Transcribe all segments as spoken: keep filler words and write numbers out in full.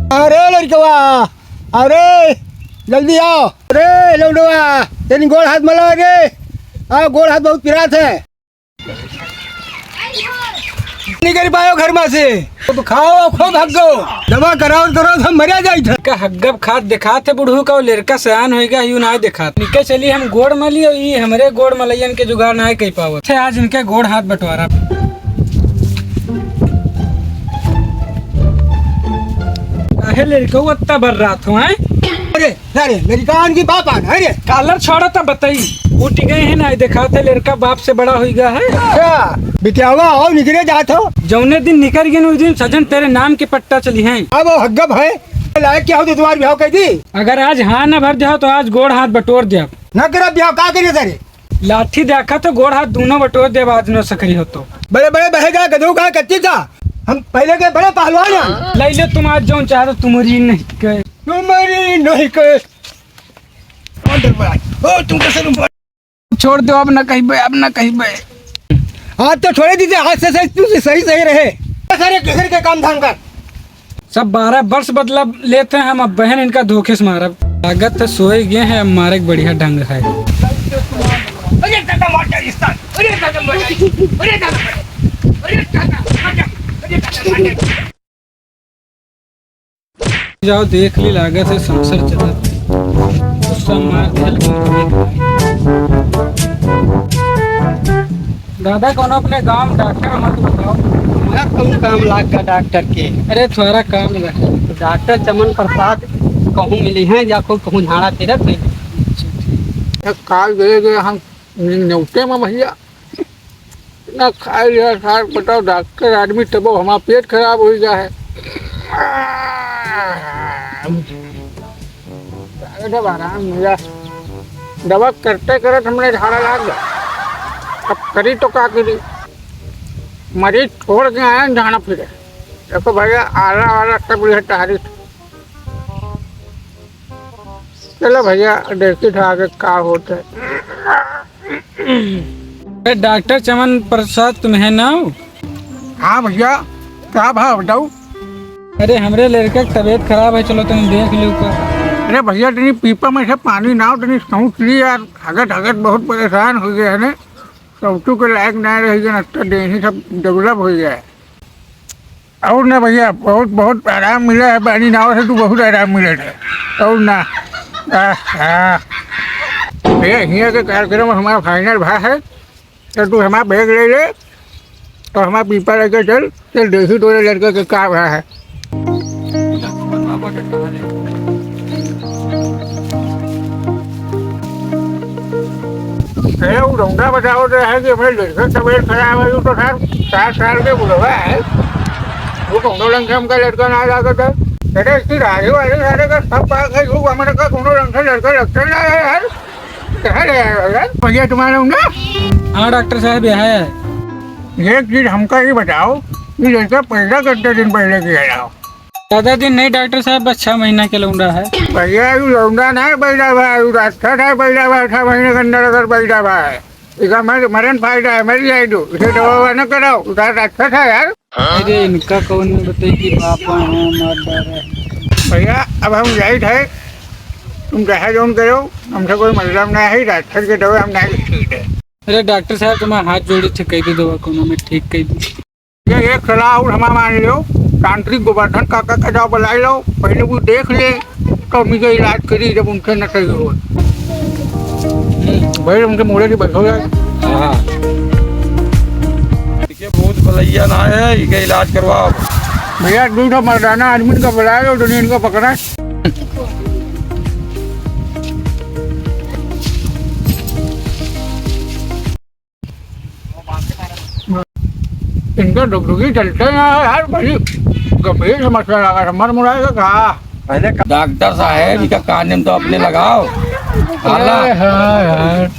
अरे लड़कवा, अरे जल्दी आओ। अरे लौंडवा, तनी गोड़ हाथ मला रे। आओ, गोड़ हाथ बहुत पिरात है। निकल पायो घर में से। अब खाओ, खूब हग्गो। दवा कराओ, कराओ, हम मरिया जाई था। का हग्गब खात देखात है बुढ़ऊ का, लेरका सयान होइगा, यू ना देखात। निकल चली, हम गोड़ मली और ई हमरे गोड़ मलैयन के जुगाड़ ना कई पावत। अच्छा, आज इनके गोड़ हाथ बंटवारा। काहे लड़कऊ अत्ता बर रात हो, हैं? अरे, अरे, लड़कान की बाप आन, अरे। कालर छोड़ा था बताई, उठ गए हैं ना, देखात है लड़का बाप से बड़ा होइगा है। अच्छा, बिटियावा, आओ, निकले जात हो। जौने दिन निकल गए, उस दिन सजन तेरे नाम के पट्टा चली हैं। अब वो हग्गब है, लायक क्या हो तो तुम्हारी ब्याह कह दी। अगर आज हाँ ना भर जाओ तो आज गोड़ हाथ बटोर दे। ना करा ब्याह, का करिए तेरे? लाठी देखा तो गोड़ हाथ दोनों बटोर देब, आज नो सकरी हो तो। बड़े बड़े बहेगा गधों का कच्ची था, हम पहले के बड़े पहलवान हैं। ले लो तुम आज जौन चाहो, तुम्हारी नहीं के। तुम्हारी नहीं के। ओ तुम कैसे तुम छोड़ दो, अब ना कहीं बे, अब ना कहीं बे। आज तो छोड़े दीजिए, आज से सही, तू से सही सही रहे। सारे घर के काम धाम कर। सब बारह वर्ष बदला लेते हैं हम, अब बहन इनका धोखे से मारब। लागत है सोए गए हैं, अब मारे के बढ़िया ढंग है। अरे दादा मार डाली इस साल। अरे दादा मार डाली। अरे दादा मार डाली। अरे दादा मार डाली। अरे दादा मार डाली। जाओ देख ली, लागत है संसर चलत। गुस्सा मार दिया। दादा, कौनो अपने गाँव डॉक्टर मत बताओ। हमरा कौन काम लाग गा डॉक्टर के? अरे, थोड़ा काम रहे। डॉक्टर चमन प्रसाद कहूँ मिली हैं या कोई कहूँ झाड़ा फिरत है? तो काल गए गए हम न्योते में भैया, ना खाए लिया सार, बताओ डॉक्टर आदमी तबो हमारा पेट खराब हो गया है। अरे जब आराम मिला, दवा करते करत हमरे झाड़ा लाग गया। अब करी तो का करी, मरीज छोड़ के आए हैं झाड़ा फिरे। देखो भैया, आला वाला सब यह टहरी। चलो भैया, देखी था आगे का होत है। अरे डॉक्टर चमन प्रसाद तुम्हें नाव? हाँ भैया, का भाव बताऊ? अरे हमरे लड़का के तबीयत खराब है, चलो तुम देख लो का। अरे भैया, तनी पीपा में से पानी नाव, तनी सोच ली यार, हगत हगत बहुत परेशान हो गए हैं ने, सौतू के लायक ना रह गए, अब तो देही सब develop हो गया है। और ना भैया, बहुत, बहुत आराम मिला है, पानी नाव से तू बहुत आराम मिला है। और ना, आहा। भैया, हियाँ के कार्यक्रम हमारा final भा है, तो तू हमारा bag ले ले, तो हमारा पीपा लेके चल, चल देखी तोरे लड़के के का भा है। अरे, उ लौंडा बताओ तो है कि अपने लड़के के तबीयत खराब है, उ तो सार सात साल के बुढ़वा है, उ कौनो रंग से हमका लड़का ना लागत है। अरे, इसकी राही वाली सारे का सब बात है, उ हमारे का कौनो रंग से लड़का लगता ना है यार। कहाँ ले आए हो यार? भैया तुम्हारा लौंडा? हाँ डॉक्टर साहब, यहाँ है। एक चीज हमका ये बताओ कि लड़का पैदा कितने दिन पहले किया जाओ? ज्यादा दिन नहीं डॉक्टर साहब, बस छह महीना के लौंडा है। भैया, यू लौंडा ना है, बैठा हुआ है, यू राक्षस है, बैठा हुआ है, छह महीने के अंदर अगर बैठा हुआ है, इसका मर-, मरण फायदा है, मर जाए तो, इसे दवा ववा न कराओ, उधर राक्षस है यार। अरे, इनका कौन बताई कि बाप हो, मार डाले। भैया, अब हम जाइत है, तुम चाहे जौन करो, हमसे कोई मतलब ना है, राक्षस के दवा हम नहीं ठीक है। अरे डॉक्टर साहब, तुम्हारा हाथ जोड़ी थे, कह दे दवा कोनो में ठीक कह दे। ये एक सलाह और हमारा मान लो, तांत्रिक गोवर्धन काका का जाओ बुलाई लो, पहले वो देख ले, तो मुझे इलाज करी जब उनके न सही हो। हम्म, भाई उनके मोड़े की बैठो यार। हाँ। ये भूत बलैया ना है, इनके इलाज करवाओ। भैया, दू ठो मर्दाना आदमी का बुला लो, तो इनका पकड़ा। इनका डुगडुगी चलते ना यार, बड़ी गंभीर समस्या लगा, मर मुराएगा का? पहले डॉक्टर साहब, इनका कान में तो अपने लगाओ। हाला। अरे हाँ यार।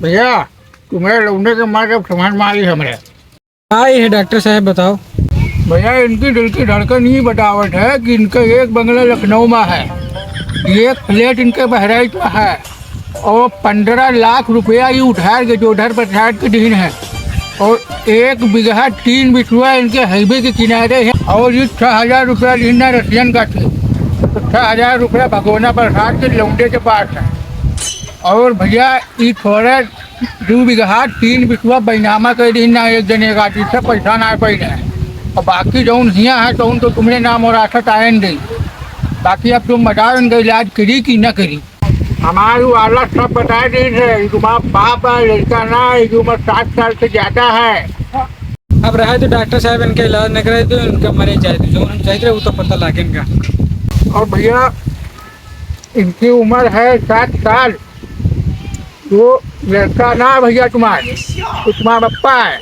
भैया, तुम्हरे लौंडे के मारे अब समझ में आई हमरे। आई है डॉक्टर साहब, बताओ। भैया, इनकी दिल की धड़कन ही बतावत है कि इनका एक बंगला लखनऊ में है, एक फ्लैट इनके बहराइच में है, और पन्द्रह लाख रुपया ये उधार के जो उधार पर उधार के दीन है, और एक बीघा तीन बिसुआ इनके हाईवे के किनारे है, और ये छः हजार रुपया दीन है रसियन का थी, तो छः हजार रुपया भगोना प्रसाद के लौंडे के पास है। और भैया, ये थोड़े दू बीघा तीन बिसुआ बैनामा कर दीन ना, एक जने का, जिससे पैसा ना पाई ना। और बाकी जौन हिया है, तौन तो तुम्हरे नाम और आखत आयन दे। बाकी अब तुम बताओ, इनका इलाज करी कि ना करी? हमार वाला सब बता दी है, ये तुम्हारा बाप है, लड़का ना है, ये उम्र साठ साल से ज्यादा है। अब रहे तो डॉक्टर साहब इनका इलाज न करे तो इनका मरे जाए, तो जो हम चाहते रहे वो तो पता लागे इनका। और भैया, इनकी उम्र है साठ साल, वो लड़का ना है भैया तुम्हारे, वो तुम्हारा पप्पा है।